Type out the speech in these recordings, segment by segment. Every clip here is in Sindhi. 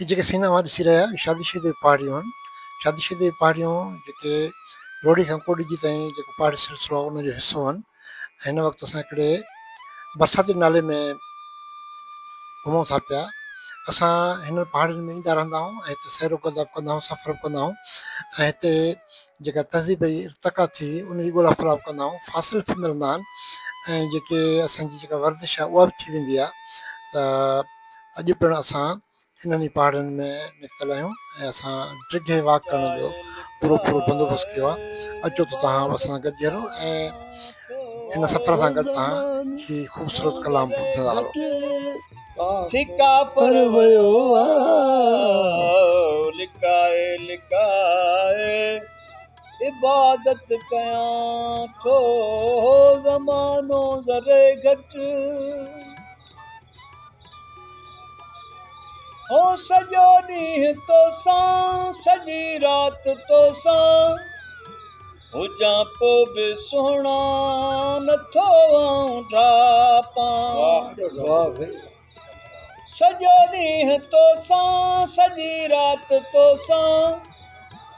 هي جيڪي سين اوهان ڏسي رهيا آهيو شادي شدي جون پهاڙيون آهن. شادي شدي جون پهاڙيون جيڪي روهڙي کان ڪوڏجي تائين جيڪو پهاڙي سلسلو آهي ان جو حصو آهن ۽ هن وقت اسان هڪڙي برساتي نالي ۾ گهمون ٿا پيا. اسان هنن پهاڙين ۾ ايندا رهندا آهيون ۽ هتي سير و گرداب ڪندا آهيون سفر به ڪندا آهيون ۽ هتي جيڪا تهذيب جي ارتقا ٿي ان جي ڳولا ڦولا به ڪندا آهيون فاصل به ملندا آهن ۽ جيڪي اسان جي جيڪا ورزش آهي اها به ٿي ويندي آهي ته اڄ پڻ اسان انهن ئي پهاڙن ۾ نڪتل آهيون ۽ اسان ڊگهي واڪ ڪرڻ جو پورو پورو بندوبست ڪيو آهي اچو ته توهان به اسان سان گڏجي هلو ۽ هن سفر سان گڏ توهان هي خوبصورت ڪلام به ٻڌندا هلو. ٿي ڪافر ويو آ لڪائي لڪائي عبادت ڪيان ٿو زمانو ذري گهٽ هو سڄو ڏينهن توسان سڄي رات توسان هجان پو به سهڻا نٿو آئون ڍاپان سڄو ڏينهن توسان سڄي رات توسان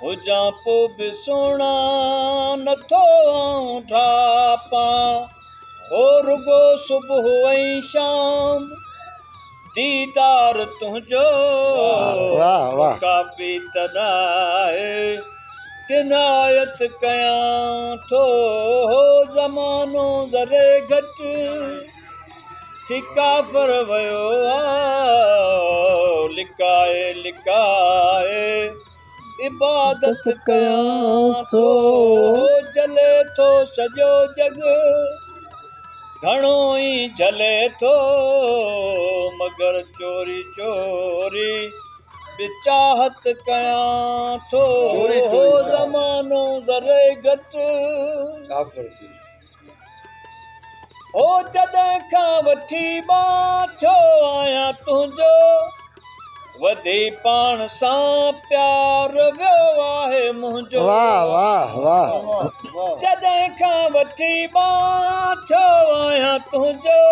هجان پو به سهڻا نٿو آئون ڍاپان هو رڳو صبح ۽ شام ديدار تنهنجو ڪافي ته ناهي عنايت ڪيان ٿو زمانو ذري گهٽ ٿي ڪافر ويو آ لڪائي لڪائي عبادت ڪيان ٿو جلي ٿو سڄو جڳ گهڻو ئي جلي ٿو مگر چوري چوري به چاهت ڪيان ٿو زمانو ذري گهٽ هو جڏهن کان وٺي مان ٿيو آهيان تنهنجو وڌي پاڻ سان پيار ويو آهي منهنجو واھ واھ واھ جڏهن کان وٺي مان ٿيو آهيان تنهنجو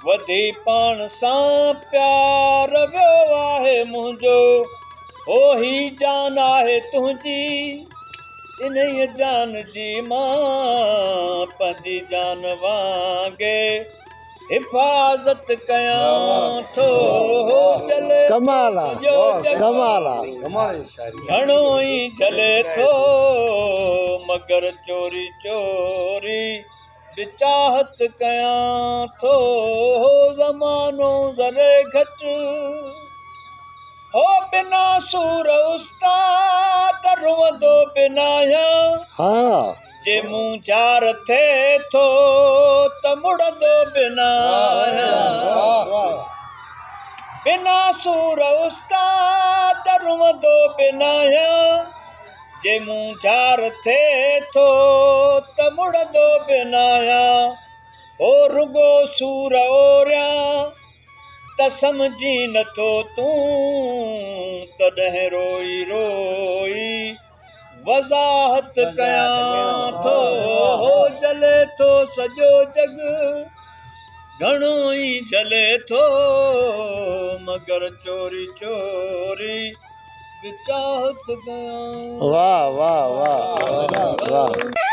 وڌي پاڻ سان پيار ويو آهي منهنجو هو هي جان آهي تنهنجي انهيء جان جي مان پنهنجي جان وانگي حفاظت ڪيان ٿو جلي ڪمال آ ڪمال آ گهڻو ئي جلي ٿو مگر چوري چوري به چاهت ڪيان ٿو هو زمانو ذري گهٽ هو بنا سور استاد روئندو به ناهيان ها جي مون جار ٿئي ٿو ته مڙندو به ناهيان بنا سور استاد روئندو به ناهيان جي مون جھار ٿئي ٿو ته مڙندو به ناهيان هو رڳو سور اوريان ته سمجھين نٿو تون تڏهن روئي روئي وضاحت ڪيان ٿو هو جلي ٿو سڄو جڳ گھڻو ئي جلي ٿو مگر چوري چوري واه واه واه واه.